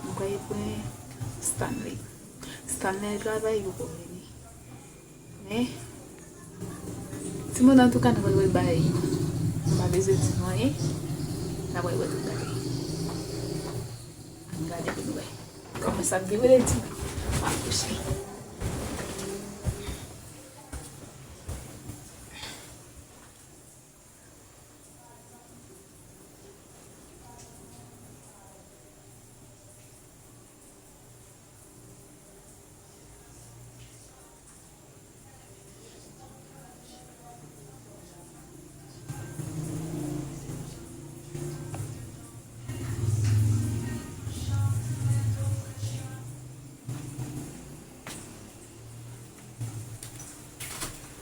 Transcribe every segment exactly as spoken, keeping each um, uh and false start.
M kwè li pran Stanley. Stanley travay, li poko vini. Men, timoun, antouka, nou pral wè bagay. Nou pa bezwen di nou anyen. N a pral wè tout bagay. Ann gade pou nou wè kòman sa ap dewoule, timoun. M ap kouche.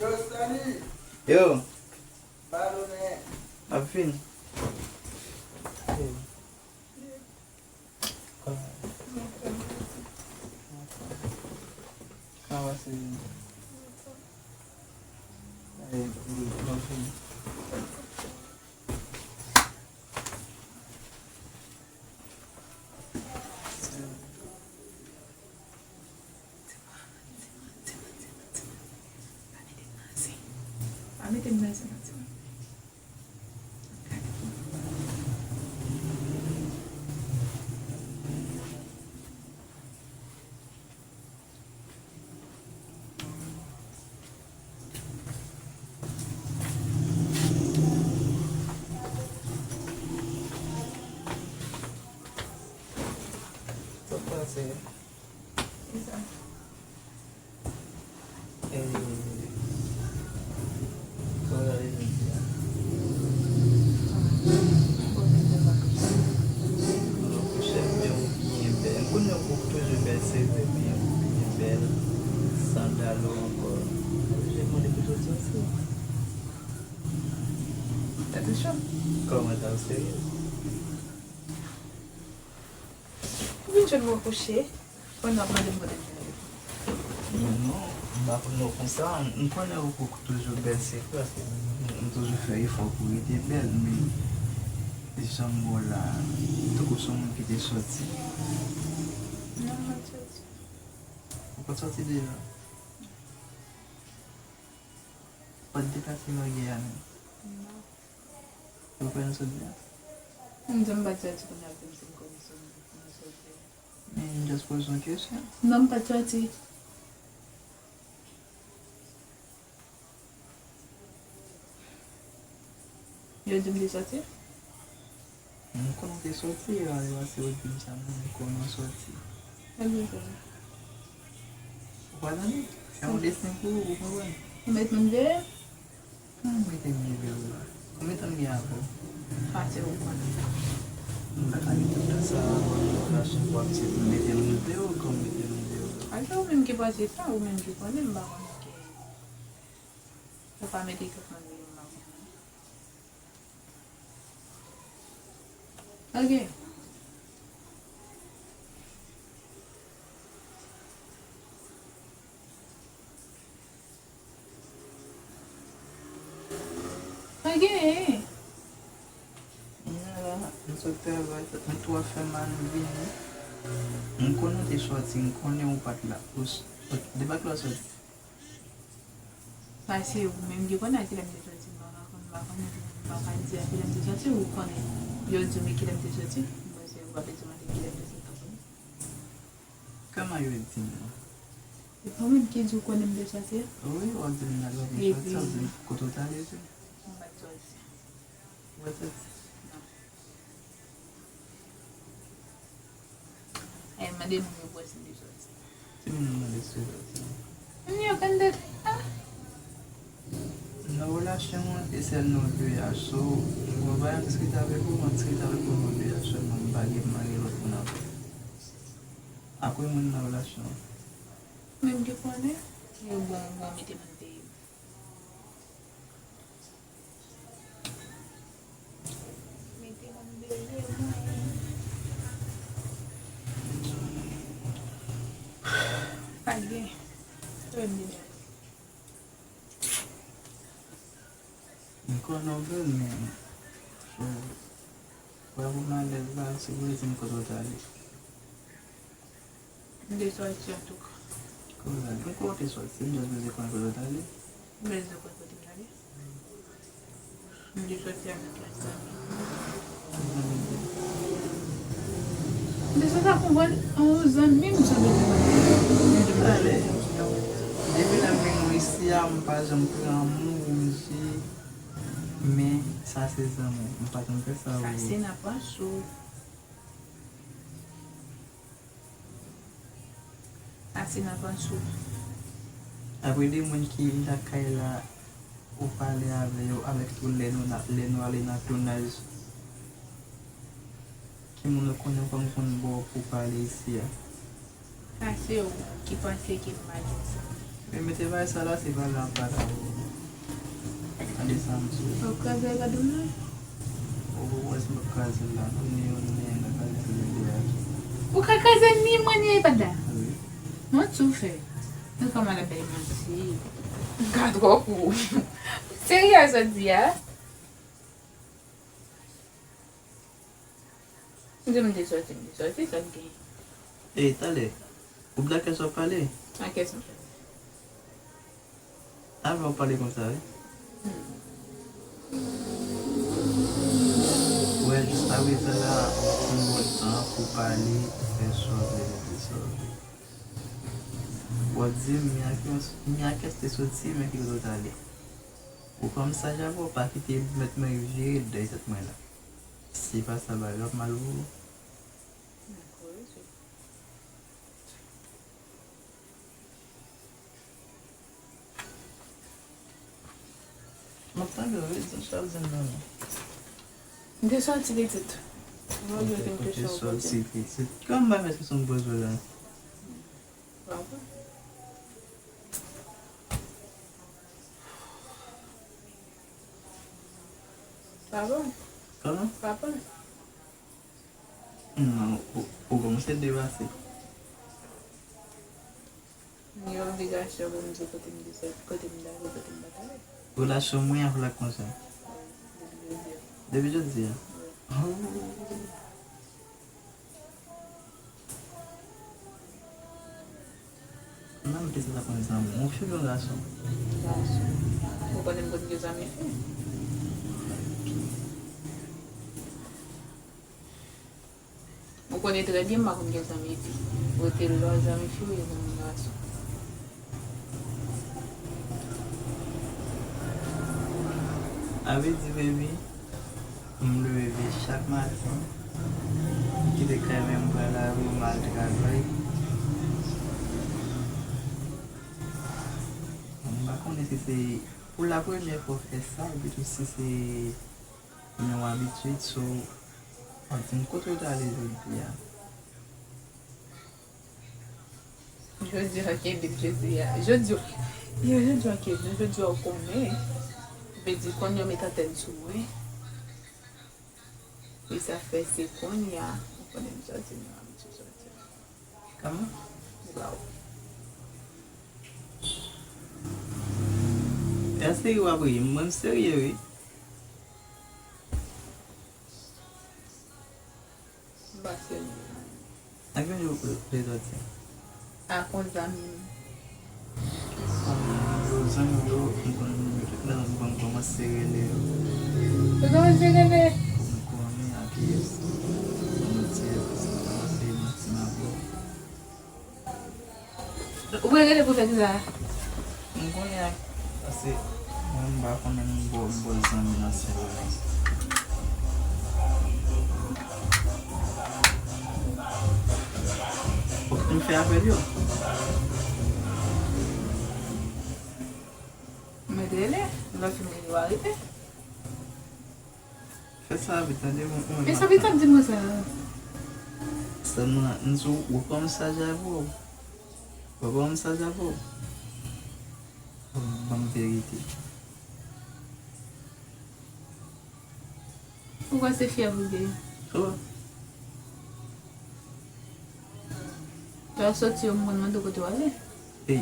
Yo, Stanley. Yo. Pardonne. M ap vin. Kòman w ap se vini? Ay, m ap vini. Pa mete m nan zen. Pa mete m nan zen, non, timoun. Sa k pase? Kisa? E, sa w gade jodi a? Bon, kouche m, men ou byen bèl. M konnen ou toujou bèl, se vre, men ou byen bèl. Sandal ou ankò. Oblije mande pou sot soti. Tèt ou cho? Kòman sa, ou serye? Ou vin jwenn mwen kouche, pandan w ap mande m kote m te rete. Non, non, m pa konn ou konsa. M konnen ou, ou toujou bèl, se vre, paske m, m toujou fè efò pou rete bèl, men jan m wè w la, tankou se yon moun ki te sòti. Non, m pa t sòti. Ou pa t sòti deja? Ou pa t deplase lògè a menm? Non. Ou kwè nou sot byen? M di m pa t sòti, kounye a w ap di m si m kwè nou sot, nou sot byen. Men m just poze yon kesyon. Non, m pa t sòti. Yo di m te sòti? M konnen w te sòti, e, e, se yo di m sa, men m konnen w sòti. Yo di m sa. Ou pa tande? Fè yon desten pou ou, ou konprann? Ou met moun deyò? Ou mete m deyò la. Konbyen tan m gen avè w? Pase ou konnen. M pa ka gen tout tan sa a, w ap fè relasyon pou w ap di m mete moun deyò, kòm mete moun deyò. Alò, ou menm ki pase sa, ou menm ki konnen, m pa konnen ki. Ou pa mete tout moun deyò, m pa konnen. Ok. Pa gen. Mwen la, m sot travay, tèt mwen tou ap fè mal, m vini. M konnen w te sòti, m konnen ou pa t la. Ou s-, depi kilè w sòti? Sa se ou menm ki konnen a kilè m te sòti, m pa ka konn, m pa konnen, m pa ka di a kilè m te sòti, ou konnen. Yo di w men kilè m te sòti, m panse ou pa bezwen mande kilè m te sòti, ou konnen. Kòman yo di m nan? E pa ou menm ki di w konnen m te sòti a? Wi, w ap di m nan lè w te sòti, w ap di m kote w t ale tou. M pa t sòti. Ou pa t sòti? Non. E mande moun yo pou wè si m te sòti. Ki moun ou mande si w te sòti? Moun yo konn detay la. Nan relasyon an, e sèl nou de a, so, m gen yon bagay m diskite avèk ou, mwen diskite avèk ou nou de a sèlman, m pa gen, m pa gen lòt moun ankò. Ak ki moun nan relasyon an? Menm ki konnen, yo bon, bon, mete moun deyò. Mete moun deyò mwen. Pa gen. Sa w vle m di la? M konnen w vle m, men, so, w ap wè m alèz la, si w vle di m kote w t ale. M te sòti antouka. Kòman sa? Mwen kote w te sòti? M just bezwen konnen kote w t ale. M bezwen konnen kote m t ale. M te sòti avèk lòt zanmi. Lòt zanmi de? M te sòti ak yon bon, yon zanmi m sou de. Talè. Depi lè m vin isi a, m pa janm pran moun, wi. Men sa se zanmi w. M pa janm fè sa, wi. Sa se nan pran sou. Asina Pancho. Apre de moun ki lakay la, ou pale avè yo, avèk tou lè nou, lè nou ale nan tounaj. Ki moun ou konnen kòm konn ba w pou pale isi a? Sa se ou ki panse ke m pa gen zanmi. Men mete bagay sa la, se pa la pa la, o. Gade sa m di w. Ou kraze iPad ou nan? Ou wè si m ap kraze l la, non, men yo, men nan kraze tou lè de a. Ou ka kraze ni mwen ni iPad la? Wi. Manti w fè. Nou kòman l ap bay manti. Gad twò kou. Serye sa w di a? M di m te sòti, m te sòti, sa k gen? Ey, talè. Ou blakè sa w pale? Lakè sa? Avan w pale konsa, wi. Wè, jiskaprezan la, ou pran bon tan pou pale, fè sa w vle, mete sa w vle. W ap di m, Miyakès, Miyakès te soti, men ki kote w t ale? Ou kòm saj avè w, pa kite mèt mwen vire dèyè tèt mwen la. Si pa sa, bagay ap mal pou ou. M ap tande w, wi, di sa w di m nan, non. M te sòti pitit. Mwen di w ke m te sòti pitit. Kòman m pa fè se son poz la? Papa. Papa. Kòman? Papa. Non, ou, ou kòmanse depase. M gen obligasyon pou m di kote m te sòti, kote m t ale, kote m pa t ale. Relasyon mwen avè l la konsa. Depi jodi a. Depi jodi a? Wi. Oh. Nan m te sa konn zanmi. Yon fi oubyen yon gason? Gason. Ou konnen m konn gen zanmi fi? Ou konnen trè byen m pa konn gen zanmi fi. Rete lò zanmi fi ou ye zanmi gason. A vle di, baby, m leve chak maten, m kite kay mwen, m pral lari, m al travay. M pa konnen si se pou la premyè fwa w fè sa, epi tou si se yon abitid, so, w ap di m kote w t ale jodi a. Jodi a, Kevin, jodi a. Jodi, yo, jodi a, Kevin, jodi a, w konnen. Vle di, kounye a w met antèn sou mwen. E sa fè se kounye a, w konnen m sòti, m abitye sòti. Kòman? Waw. E serye w ap ri? Mwen, m serye, wi. M pa serye. Ak yon jou w vle sòti? Ak yon zanmi m. Zanmi m yo, zanmi m yo, m konn yo tout nan, m konn kòmanse rele yo. Ou kòmanse rele? Pou m konnen a kiyès. Pou m di, pou m kòmanse manti nan bò. Ou vle rele pou fè kisa? M konnen ak, paske mwen m pa konnen m bò, m bò zanmi nan sèl la. Fòk m fè apèl yo. Mwen te rele, lè w fin rele w arete. Fè sa vit, tande, mwen, mwen. Men sa vit ap di mwen sa. Sèlman, m di w, ou kòm saj avè w. Ou kòm saj avè w. Ban m verite. Ou kwè se fyèv ou gen? Oh. Lè w soti yo, m konn mande w kote w ale. Ey.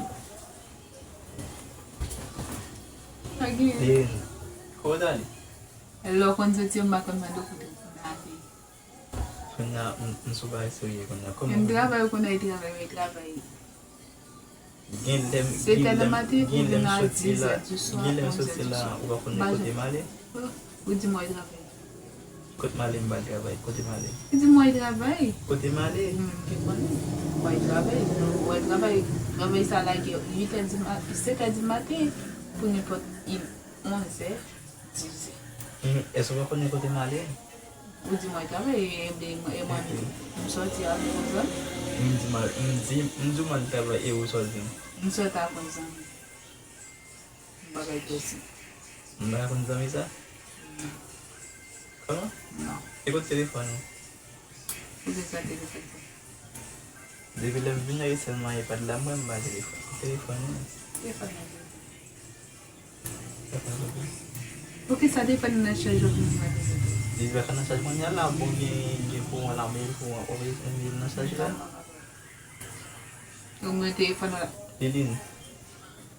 Pa gen. Ey. Kote w t ale? Lè w konn soti yo, m pa konn mande w kote w konn ale. Kounye a, m, m sou bagay serye kounye a. Kòman? Menm travay ou konn al travay, ou al travay. Gen lè m, sèt è nan maten pou vin a diz è di swa, onz è di swa. Gen lè m soti la, ou pa konnen kote m ale. Oh, ou di m w al travay. Kote m ale, m pa al travay. Kote m ale? Ou di m w al travay. Kote m ale? Mwen menm ki konnen. W al travay. W al travay. Travay sa lage uit è di ma-, sèt è di maten pou nenpòt onz è, diz è. Hmm, èske w pa konnen kote m ale? Ou di m w al travay, e, e, e mwen, m sòti avèk yon zanmi. M di m al, m di, m di w m al travay, e ou sa w di m? M sòti avèk yon zanmi. M pa bay pèsonn. M pa konn zanmi sa? Non. Kòman? Non. E kote telefòn ou? Kote sa telefòn sa? Depi lè m vin Ayiti sèlman, iPad la, mwen, m pa telefòn. Telefòn mwen. Telefòn mwen. Telefòn mwen. Poukisa telefòn nan nan chaj ou vin mwen telefòn? Li pa ka nan chaj mwen, la, bon, gen, gen kouran la, men kouran, ou vle, ou vle nan chaj la? Ou mwen telefòn la. Liline.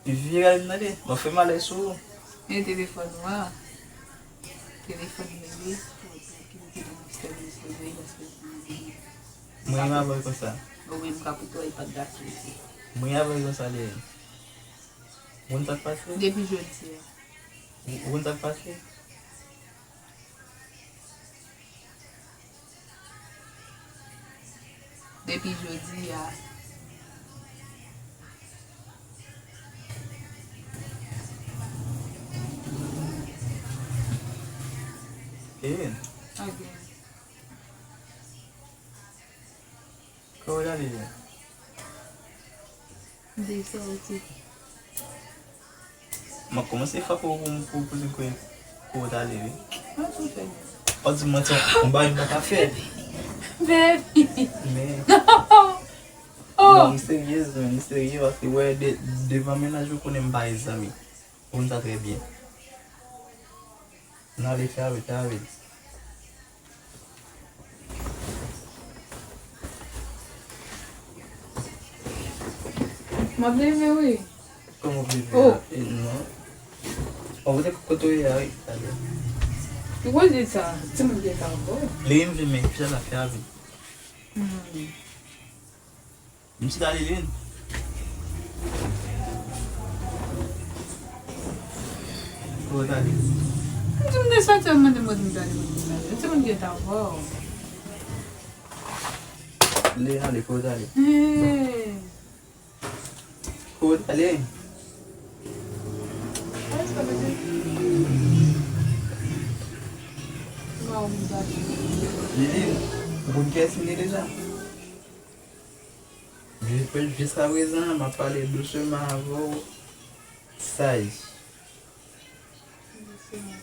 Vire al tande. Mwen fè malè sou ou. E telefòn ou a. Telefòn mwen li. Mwen avè w konsa. Ou menm ka pou twa iPad la sou li. Mwen avè w konsa li. Ou konn sa k pase? Depi jodi a. Ou, ou konn sa k pase? Depi jodi a. Kevin. Ok. Kòman w ale la? M te sòti. M ap kòmanse frape w pou, pou, pou di kwe pou w t ale, wi. Mwen tou fè. W ap di m manti, yon bagay m pa ka fè. Baby. Men. Oh. Non, m serye, men, m serye, paske wè, de, devan mennaj ou konnen m pa gen zanmi. Ou konn sa trè byen. N ale fè avè, fè avè. M ap leve, wi. Kòman w ap leve a? Oh. E, non. Ou kote, kote w ye a, wi, talè. Ou koze sa, timoun gen tankou. Li menm vin men fè l ap fè avè. Hmm. M chita li vin. Kote w t ale? M di m te sòti, w mande m kote m t ale, kote m t ale. Timoun gen tankou. Li ale, kote w t ale? Hey. Kote w t ale? Lili, ou konn kiyès m ye deja? Jis-, jiskaprezan, m ap pale dousman avè w, saj.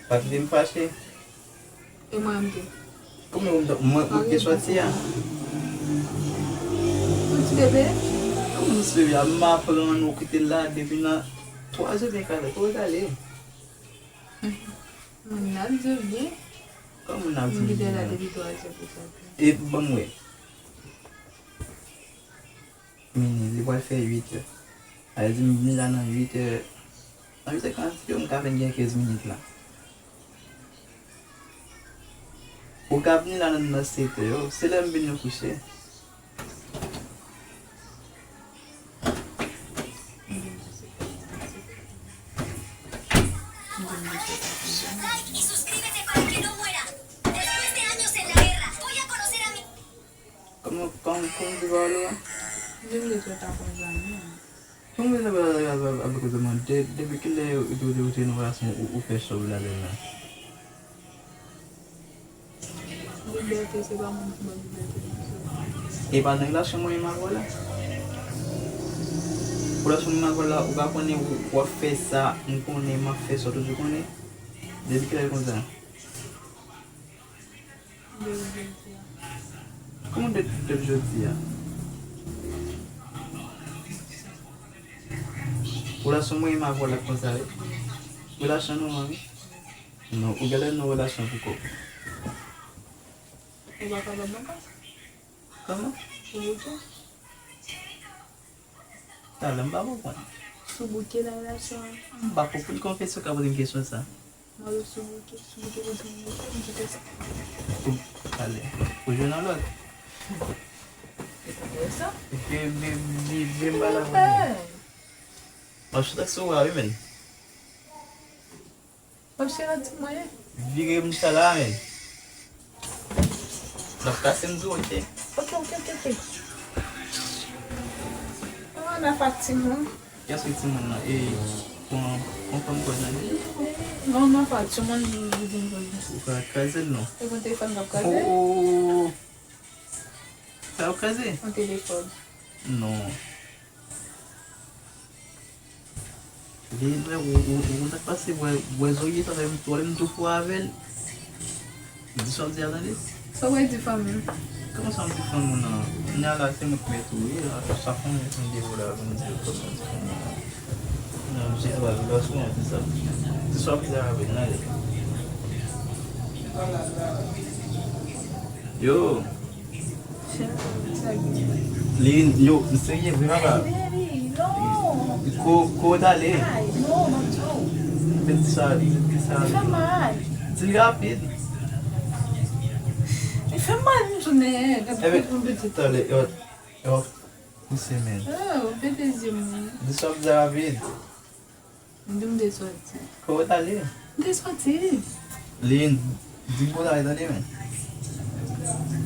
Pa kite m fache. E mwen menm tou. Kòman mwen, mwen, ou te sòti a? Yon ti bebe. Kòman ti bebe a? M aprann ou kite l la depi nan twa zè byen kalè. Kote w t ale? Moun nan di w byen. Kòman moun nan di m byen? M kite l la depi twa zè pou sa. E ban m wè. Minit, li pral fè uit è. Sa vle di m vini la nan uit è. Nan uit è karant yo, m ka vin gen kenz minit la. Ou ka vini la nan, nan sèt è yo. Se lè m vin yo kouche. Like y suscríbete para que no muera. Después de años en la guerra, voy a conocer a mi Kòman, kòman, kòman se pale a? Vin de sòt a konn zanmi an. Kòman se pale avèk ou depi kilè ou te, ou te nan relasyon ou, ou fè chòv la lè la? Libète, se pa moun ki ban libète konsa. E pa nan relasyon mwen menm avè w la? Relasyon mwen menm avè w la, ou pa konnen ou, w ap fè sa, m konnen m ap fè sa, ou toujou konnen? Depi kilè l konsa? Depi jodi a. Kòman depi, depi jodi a? Relasyon mwen menm avè w la konsa, wi. Relasyon nou an, wi. Non, ou genlè nan relasyon pou kòb. Ou pa ka ban m ankò? Kòman? Ou bouke? Talè, m pa konprann. Sou bouke nan relasyon an? M pa konprann kòman kesyon ka poze m kesyon sa. Mwen sou bouke, sou bouke pou di m bouke, m kite sa. Ou, Ale. Ou jwenn yon lòt. Epi, epi, epi, epi, epi, m pa la. M ap chita sou ou a, wi, menn. M ap chita ti mwen. Vire m sa la, menn. N ap kase m tou, ok? Ok, ok, ok, ok. Ou ann afè ak timoun. Kiyès ki timoun nan? E, pran, pran fanm kòd nan li. Non, non, pa timoun, li vin vòlè. Ou ka kraze l, non? E pou telefòn k ap kraze? Oh, oh, oh, oh. Sa yo kraze? Yon telefòn. Non. Li, ou, ou, ou, ou konn sa k pase, wè, wè Zoe, sa fè m, wè m tou fou avè l. Di sa w di a, tande. Sa w di fanmi m? Kòman sa m di fanmi w nan? Kounya la, se mwen k mèt ou ye, la, sa fanmi m devo la, pou m di yo kòman di fanmi w. Non, misye ap vin sou mwen, se sa. Se sa w di a, avè l, nan, ale. Yo. Li, yo, m serye vre, papa. Ko, ko w t ale? Di sa, di sa. Di l rapid. Li fè m mal, m tounen. Ebyen, talè, yo, yo, yon semèn. Oh, pete zye m. Di sa w di rapid. M di m te soti. Kote w t ale? M te soti. Lin, di m kote w t ale, tande, men.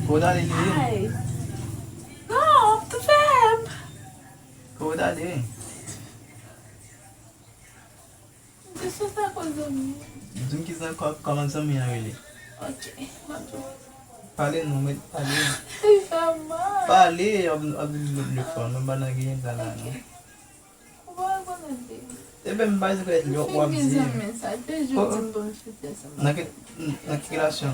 Kote w t ale, Lin? Ay. Non, m tou fèb. Kote w t ale? M te soti ak yon zanmi. Di m ki zanmi, kò-, kòman zanmi an rele? Ok, m ap di w. Pale non, men pale. Li fè mal. Pale, ap, ap di m lòt fwa, non, pa nan gen la, non. Ok. Ou pa rekonèt li. Ebyen, m pa rekonèt li, w ap di. M fè gen zanmi sa, l te jwe di m bon fete ansanm avè l. Nan ki, nan ki relasyon?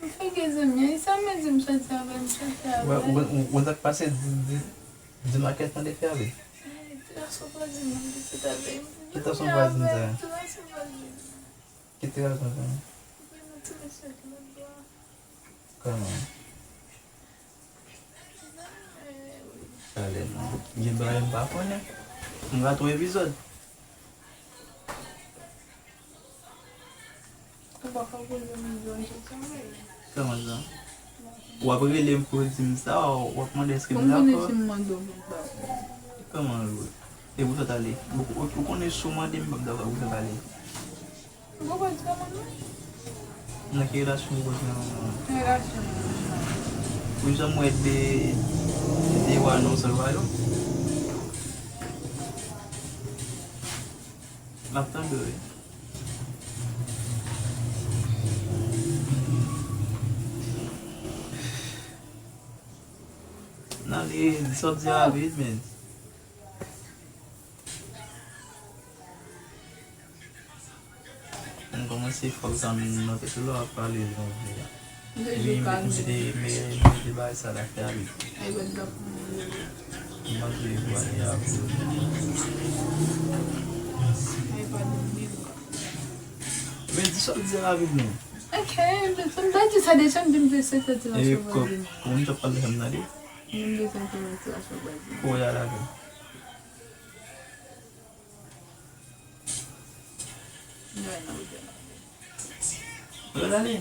M fè gen zanmi, e sa m di m soti avè l, m soti avè l. Ou, ou, ou, ou konn sa k pase, di, di, di m a kiyès tande fè avè l. Ay, ti gason vwazin nan, m te soti avè l. Ki gason vwazin sa? Ti gason vwazin nan. Ki ti gason sa? Ou konnen ti mesye ki lòt bò a? Kòman? Talè non. Gen bagay m pa konnen. M rate yon epizòd. Ou pa ka poze m yon kesyon, men. Kòman sa? W ap rele m pou w di m sa, w ap mande èske m dakò? Pou m konnen si m mande w pou m dakò. Kòman l vre? E pou sa t ale? Ou, ou, ou konnen si w mande m, m p ap dakò pou sa t ale. Ou poko di manman w? Nan ki relasyon ou poko di manman w? Relasyon. Ou janm wè de, de wa nan sèl wa yo? M ap tande w, wi. Nan li, di sa w di a rapid, men. M kòmanse fòk sa m nan tèt ou la, w ap pale jan w vle a. Wi, m mete, mete bagay sa la fè ale. M mande pou ale a pou. Men di sa w di a rapid non. Ok, m pa di sa deja, m di m te soti la sou vwazin. Kòman w t ap pale sa m tande? M te soti la sou vwazin. Kote w ale avè l? Mwen nan wout la. Ou pral ale?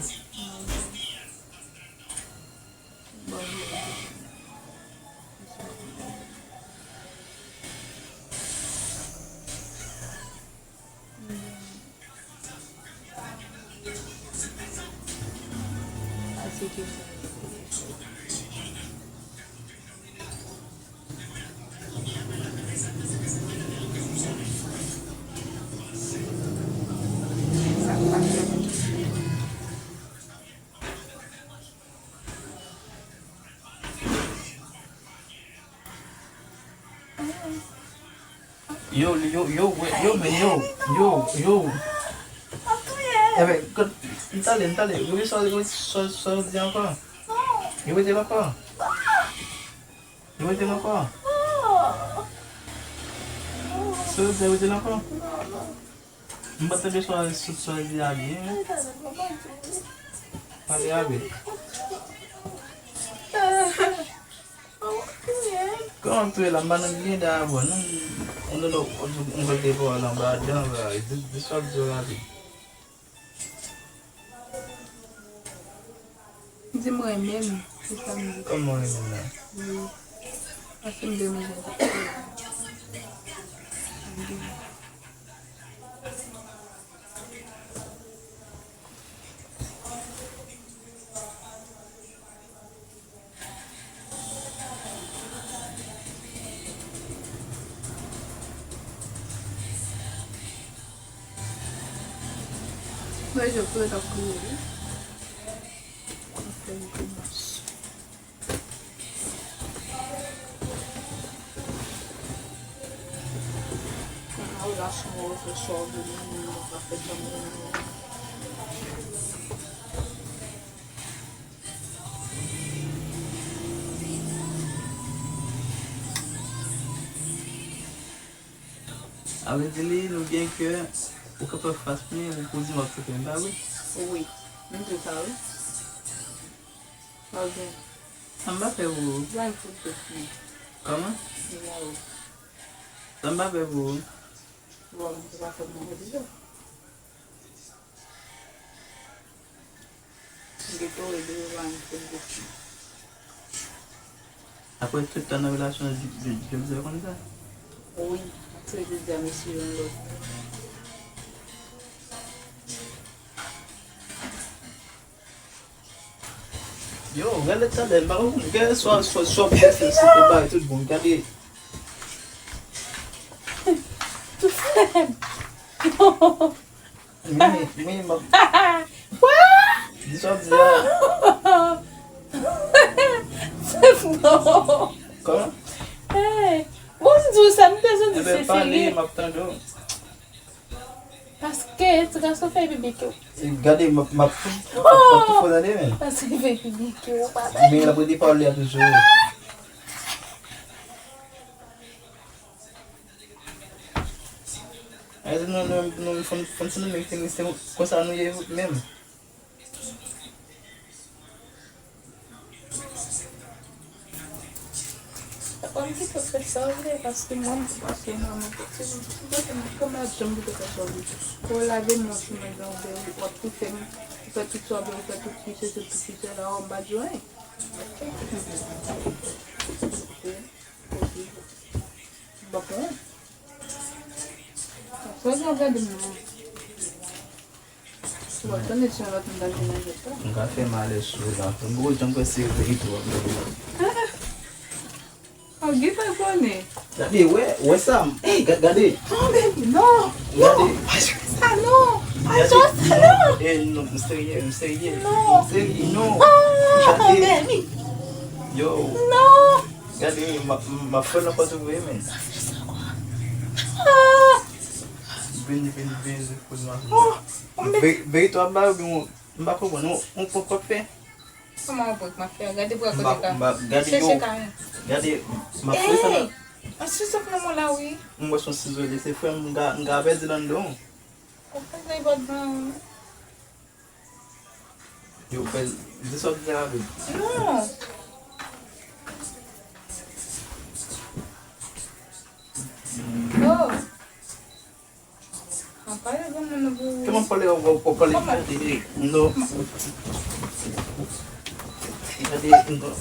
Yo, yo, yo, yo, men yo, yo, yo. Ebyen, kote, m t ale, m t ale. Ou wè sa, ou wè sa, sa yo di ankò? Yo mete l ankò. Yo mete l ankò. Sa yo di, yo mete l ankò. M pa tande sa, sa, sa yo di a byen. Pale avè l. Kòman w tou ye la? M pa nan byen dayè, bò, non. Ou nan yon kote pou al anba dan, di, di sa w ap di yo rapid. Di m renmen m, se sa m di. Kòman w renmen m la? Wi. Paske m vle manje avèk ou. Mwen, je peux t'appeler. Avèk li, nou gen kè, ou ka fè fas mwen, ou pou di m ap fè m pa vre? Wi, m di sa wi. Ok. Sa m pa fè pou ou. Ba m fout tout mwen. Kòman? Sa m pa fè pou ou. Bon, se pa fòt mwen deja. Geto e devan tout bouch. Apre tout tan nan relasyon an, jodi a konn sa? Wi, apre jodi a, mesye youn lòt. Yo, gade talè, m pa konprann. Gade swa, swa, swa, swa, swa, swa, tout bon, gade. Tou fèb. Non. Wi, wi, m ap. Di sa w di a. Non. Kòman? Hey, bon, m di w sa, m bezwen di se serye. Pale, m ap tande w. Paske ti gason fè pipi tou. Gade, m ap, m ap, m ap tou fò tande, men. Paske li fè pipi tou, papa. Men l ap rete pale a toujou. Ay, nou, nou, nou, fò n, fò n sanble menm, se konsa nou ye menm. Ou pa kite w fè sa w vle, paske mwen, m pase nan mwen, se pou, pou mwen, kòman ap janm kite w fè sa w vle? Pou w lave men w sou mwen jan w vle, w ap touche m, ou fè tout sa w vle, ou fè tout ki se, se tout ki se la, w m pa di w anyen. Ok. Ok. M pa pran. Sa w ap gade m nan? Ou ap tande si yon lòt moun ta vin nan jwèt la. M ka fè malè sou ou la. M poko janm kwè se vre tou w ap gade la. Ah! Oh, Guy pa konnen. Gade, wè, wè sa. Ey, ga-, gade. Non, baby, non. Gade. Non, pa jwe sa, non. Pa jwe sa, non. Ey, non, m serye, m serye. Non. M serye, non. Ah, gade. Baby. Yo. Non. Gade, m ap, m ap fè nan pòt ouvri, men. Ah. Vini, vini, vini, kouz mwen. Oh, oh, men. Ve-, verite w ap bay oubyen w, m pa konprann. Ou, ou pran kòk fè? Kòman w pran kòk mafya? Gade bwa kote ka. M pa, m pa, gade yo. Chèche ka. Gade, m ap fè sa la. Ey! An sizo nan men w la, wi. M wè se yon sizo li ye, se frè m, m ka, m ka pèdi l anndan. Ou fè sa, bòt ban. Yo fè, di sa w di a, baby. Non. Oh. An pale granmoun nan pou. Kòman pale, w, w, w pale. Kòman? Gade, non. Gade, non.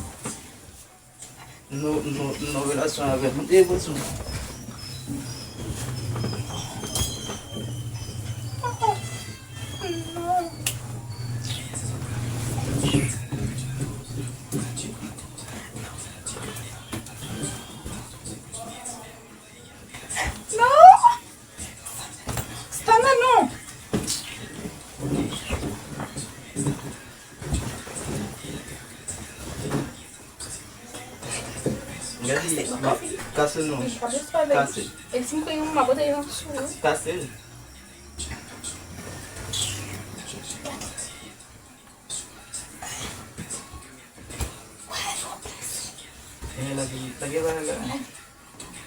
Nou, nou, nou relasyon avè m. E, bon, sou. Non! Stana, non! Gade, kase l non. Kase l. E si m kwè yon mama pote yon sou. Kase l. Eh, lage, lage bagay la.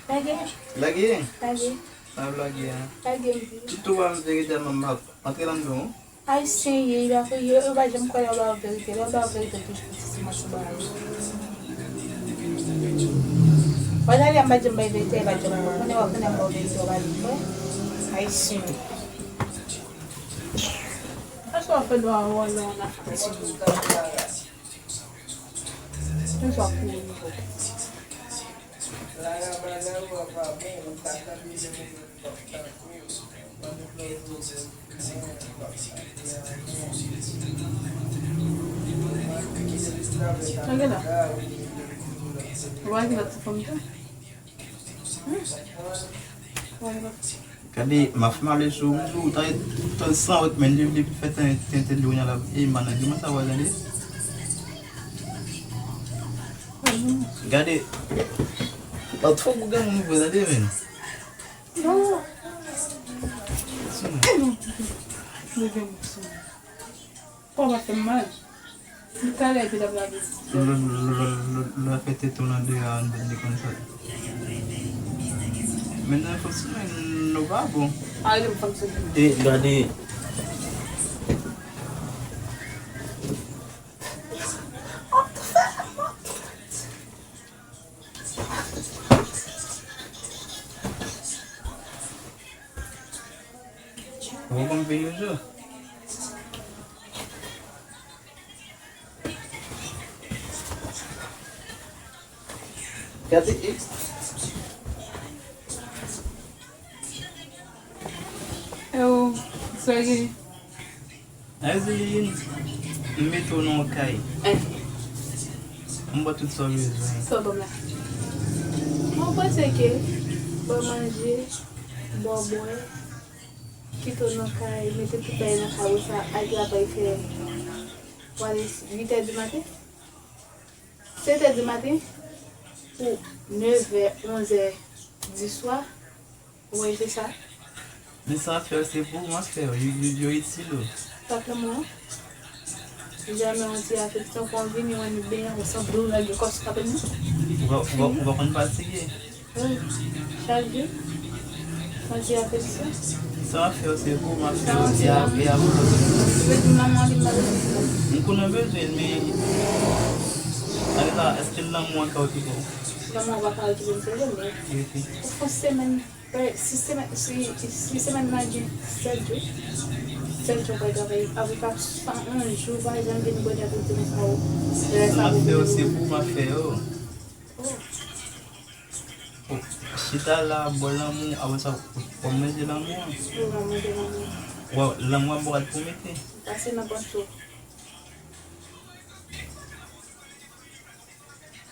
Lage. Lage? Lage. Pa lage, hein. Lage, m di. Ti tou pa m verite, m ap antre ladan, wi. Ayisyen ye, yo, yo, yo pa janm kwè lè yo ba yo verite. Lè yo ba yo verite, toujou piti sou mwen sou bagay. Wè, talè a m pa t janm bay verite, yo pa t janm kwè. Kounye a, kounye a m ba yo verite, yo pa vle kwè. Ayisyen yo. Sa w ap fè dwa wòl la, w ap fè ti bout. Mwen sa kouri. Tande la. Ou pa gen lòt ti fanm tou? Hmm. Ou pa gen lòt. Gade, m ap fè mal sou ou, ou ta, ta sanwont, men li, li fè tenten, tenten, li, kounye a la, e, manadjman sa, w a tande. Gade, lòt fò pou gen moun vre, tande, men. Non. Kòman fè m mal? Li talè epi l ap lave. Lè, lè, lè, lè, lè fè tete w nan de a, ann di konn sa. Men nan fòk si men nou pa bon. Arete m fòk se. E gade. Ou konn vini jou. Gade, e. Yo, sa gen? Azeline, m mete w nan yon kay. Eh. M ba w tout sa w bezwen. Sa w ban m la? Mwen panse ke ba w manje, ba w bwè, kite w nan kay, mete tout bagay nan kay ou sa, al travay fè. Ou ale uit è di maten? Sèt è di maten pou nèf è, onz è di swa. Wi, se sa. Men sa w ap fè yo, se pou ou m ap fè yo. Yo, yo, yo itil ou. Pa fè mwen. Jamè yon ti afeksyon, fò m vini, mwen, nou benyen, ou sanble w lage kò sou kapèt mwen. Ou pa, ou pa, ou pa konn fatige. Wi, chak jou. Yon ti afeksyon. Sa w ap fè yo, se pou ou m ap fè yo, e a, e a pou lòt. Ou bezwen lanmou an, li pa bezwen. M konnen w bezwen l, men, sa vle di, èske lanmou an ka okipe w? Lanmou an pa ka okipe m, se vre, men. Wi, wi. Ou fè yon semèn. Wi, si semèn, si, si semèn nan gen sèt jou, sèt jou w pral travay, apre w p ap san yon jou, pa janm vin bwè djab ou di konsa ou, lè sa ou vini. Sa m ap fè yo, se pou m ap fè yo. Oh. Oh, chita la, bwè lanmou, apre sa, w ap manje lanmou an. Wi, w ap manje lanmou an. Wi, lanmou an bò al pwomete. Pase nan pòch ou.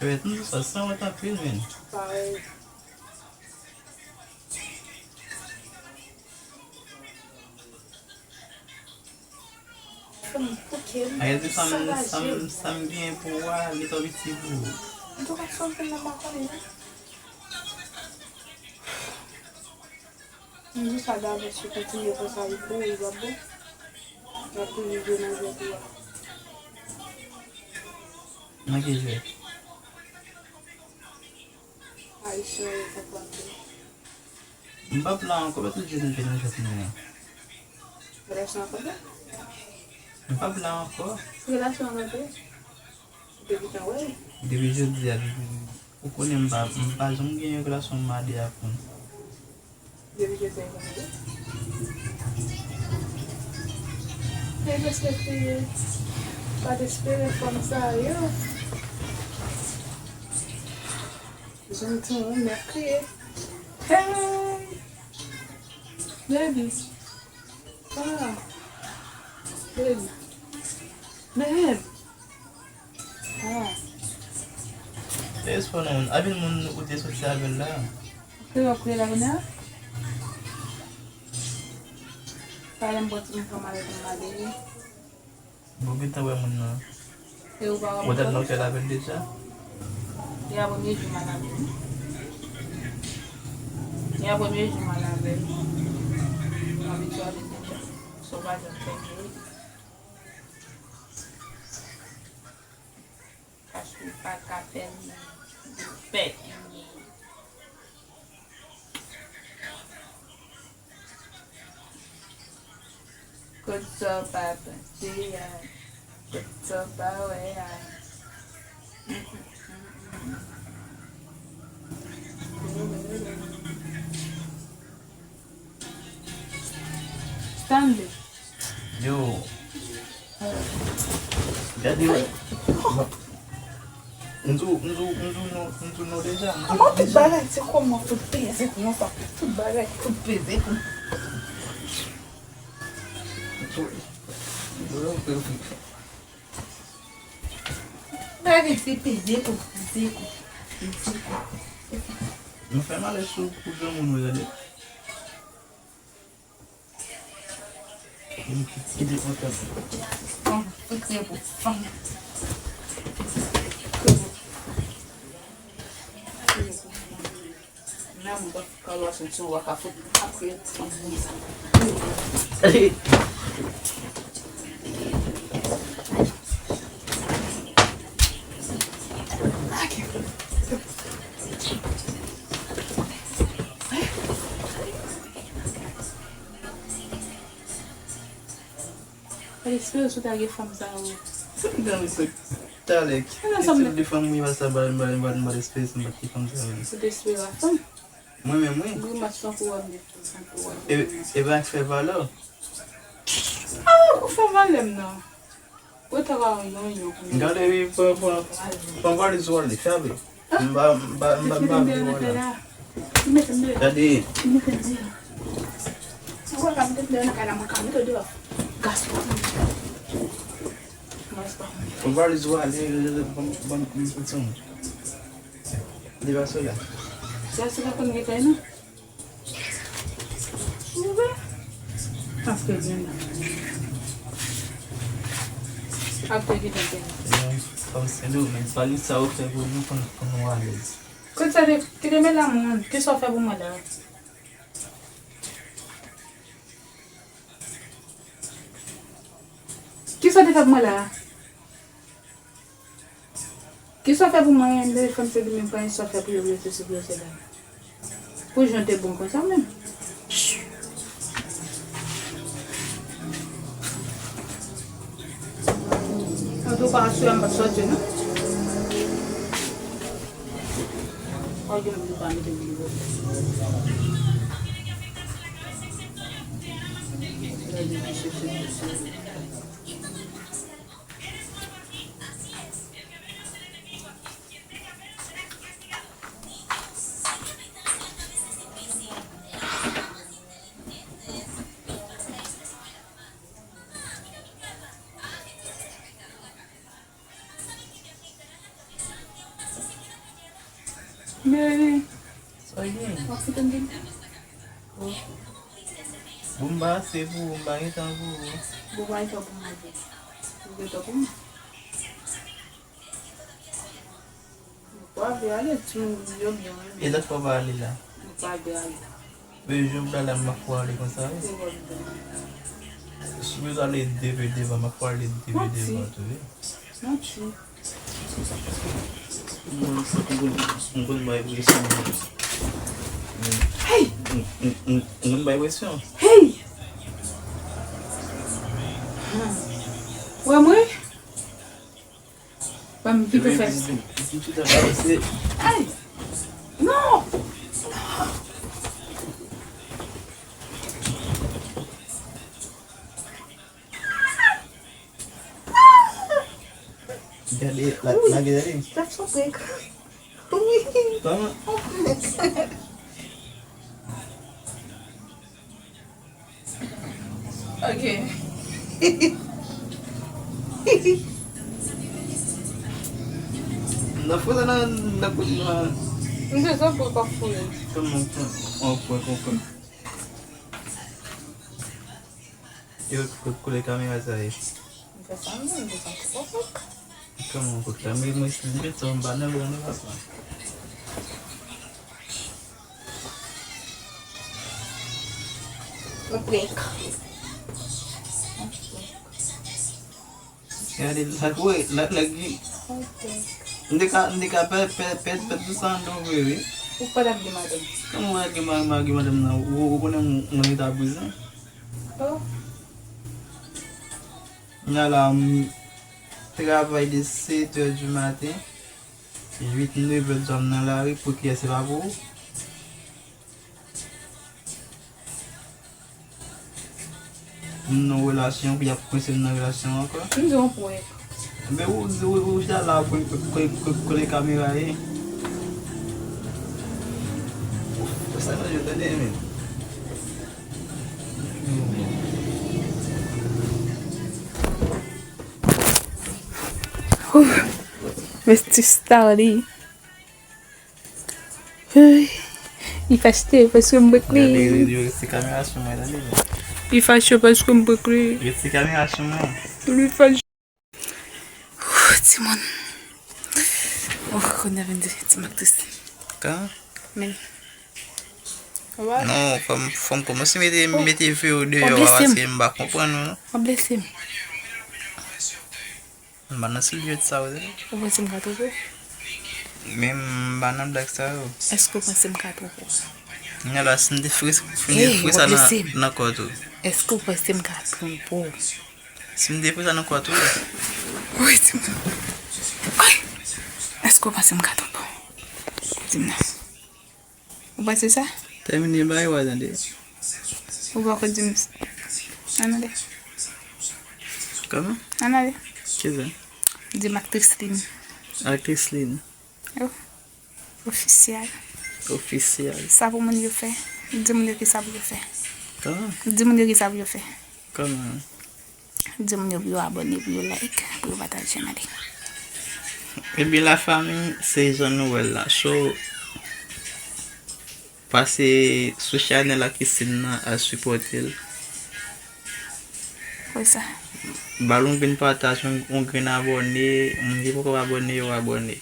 Ebyen, tout sa, sanwont anpil, men. Parèy. Fè m bouke m, sakaje m. Sa m, sa m, sa m gen pou ou a, li twò piti pou ou. Antouka, sa w fè m nan m pa konnen non. M di sa davans, si w kontinye konsa, li pou ou, li p ap bon. L ap toujou jwe nan jwèt ou a. Nan ki jwèt? Ayisyen yo konprann tou. M p ap la ankò, paske jodi a jodi a jwèt mwen an. Relasyon an kanpe? M p ap la ankò. Relasyon an kanpe? Depi tan wè. Depi jodi a, depi, ou konnen m pa, m pa janm gen yon relasyon m mare ak moun. Depi jodi a, m pa mare. E prèske kriye. Pa t espere fanm sa yo. Janm ti moun m ap kriye. Hey! Baby. Ah. Baby. Babe. Ah. Telefòn ou, anpil moun ou te soti avè l la. Ou te wè kriye la kounye a? Sa lè m pran ti moun pran malèt m ale. Bon, gentan wè moun nan. E ou pa wè m ankò? Ou t al nan otèl avè l deja? E a premye jou m al avè l. E a premye jou m al avè l. M abitye avè l deja. So, pa janm fè m ri. Paske ou pa ka fè m ri. Ou fè m ri. Kot sa w pa panse a? Kot sa w pa wè a? Stanley. Yo. Gade, wè. Bon. M di w, m di w, m di w non, m di w non deja. M di w non deja. Kòman tout bagay se kòman fout peze pou nou sa? Tout bagay fout peze pou nou. Bagay se peze pou peze pou peze pou. Nou fè malè sou pou granmoun wi, gade. Kite kontan. Fanm, fout se pou fanm. Menm w ap kalwason ti w a ka fout apre fanm konsa. Espere sou ta gen fanm sa yo. Sa m gen misye talè. Ki tip de fanm wi, pa sa ba, ba, ba, ba espere si m pa t gen fanm sa yo. Ou te espere a fanm? Mwen menm wi. Grimas tankou wè m de tankou wè. E, e pa k fè valè. Ah, ou fè valè m nan. Ou te ka yon yon yon. Gade wi, pran, pran, pran valiz ou ale, fè ale. M pa, m pa, m pa, m pa vle wè la. Gade. Ou wè la, m te deyò nan kay la, mwen ka mete w deyò. Gason. Pran valiz ou ale, ban m, ban m, ban m, ban m. Li pa sou la. Sa se pa konn gen kay non. Ou wè? Paske gen la. Ap te gen la. Non, fanm Sendomeng, pa gen sa ou fè pou nou, pou nou, pou nou alèz. Kote sa te, ki te met la moun, ki sa w fè pou mwen la? Ki sa w te fè pou mwen la? Kisa w fè pou mwen, de fanm se li menm, pa gen sa w fè pou yo, yo se si pou yo se la. Pou jan te bon konsa menm. Antouka, aswè a m p ap sòti non. Ou gen pou pa mete videyo. Baby. Sa w gen? W ap fout ann gen. Bon, m pa ase pou ou, m pa gen tan pou ou. Bon, pa gen tan pou mwen. Ou gen tan pou mwen. Nou pa vle ale, ti moun yo byen renmen. E lòt fwa w pa ale la? Nou pa vle ale. Men jan w pral la, m pa fò ale konsa wi. Se vòt byen. Si w bezwen ale de pye devan, m pa fò ale de pye devan tou wi. Manti. Mwen, m konn bay presyon. Hey! M, m, m, m konn bay presyon. Hey! Wè mwen? Ban m kite fè sa. Ay! Non! Gade, la, la, gade. Sa se yon prank. Wi. Kòman? Ok. Nan fouye nan, nan kout nan. M te santi w t ap fouye. Kòman w pran, w pran, w pran? Yo, kout koulè kamera sa ye. M fè sa menm, m te santi w t ap fouye. Kòman w kout la? Men mwen, mwen, mwen, mwen, mwen, mwen, mwen, Yon prank. Gade, sa kouwe, la, la, gi. M te ka, m te ka pè, pè, pè, pè di san do vre, wi. Ou pa t ap gen madanm. Kòman w pa t gen ma-, ma-, gen madanm nan? Ou, ou konnen m, m rete a prizon? Oh. Kounya la, m travay de sèt è di maten, uit, nèf è dwa m nan lari, pou kiyès se pa pou ou? M nan relasyon, pou y ap kwense m nan relasyon ankò. M di w yon prank. Men ou, ou, ou chita la pou, pou, pou, pou kote kamera ye. Sa nan yo tande, men. Ouf, Mister Starly. Li fache paske m pran li. Gade, yo rete kamera sou mwen, tande. Li fache paske m pran li. Rete kamera sou mwen. Li fache. Timoun. Oh, kounye a vin di, ti m aktris. Kan? Men. Non, fò m, fò m kòmanse mete, mete videyo deyò a paske m pa konprann ou, non. W ap blese m. M pa nan stil jwèt sa yo, tande. Ou panse m ka twonpe w? Men m pa nan blag sa yo. Èske w panse m ka twonpe w? Kounye a la, si m te fre, si m te fre sa nan, nan kò tou. Èske w panse m ka twonpe w? Si m te fè sa nan kwa tou. Wi, di m. Ay! Èske w panse m ka twonpe w? Di m non. Ou panse sa? Tèmine bay, w a tande. Ou poko di m. Ann ale. Kòman? Ann ale. Kisa? Di m aktris Lin. Aktris Lin. Yo. Ofisyèl. Ofisyèl. Sa pou moun yo fè. Di moun yo ki sa pou yo fè. Kòman? Di moun yo ki sa pou yo fè. Kòman? Di moun yo pou yo abòne, pou yo like, pou yo pataje, mande. Ebyen, lafanmi, se jan nou wè l la. So, pase sou chanèl a Christine nan, al sipòte l. Wè sa. Ba l yon grenn pataj, yon, yon grenn abòne, moun ki poko abòne, yo abòne.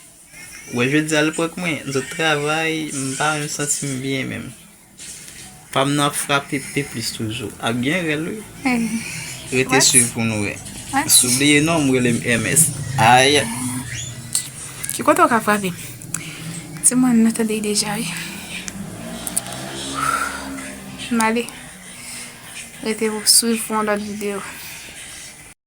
Wè, jodi a l prank mwen, zòt travay, m pa menm santi m byen menm. Pa m nan ap frape pi plis toujou. Ap gen rèl, wi. Rete swiv pou nou wè. Si w bliye non, m rele m M S. Ay. Ki kote w ka frape m? Timoun, nou tande l deja, wi. M ale. Rete swiv pou yon lòt videyo.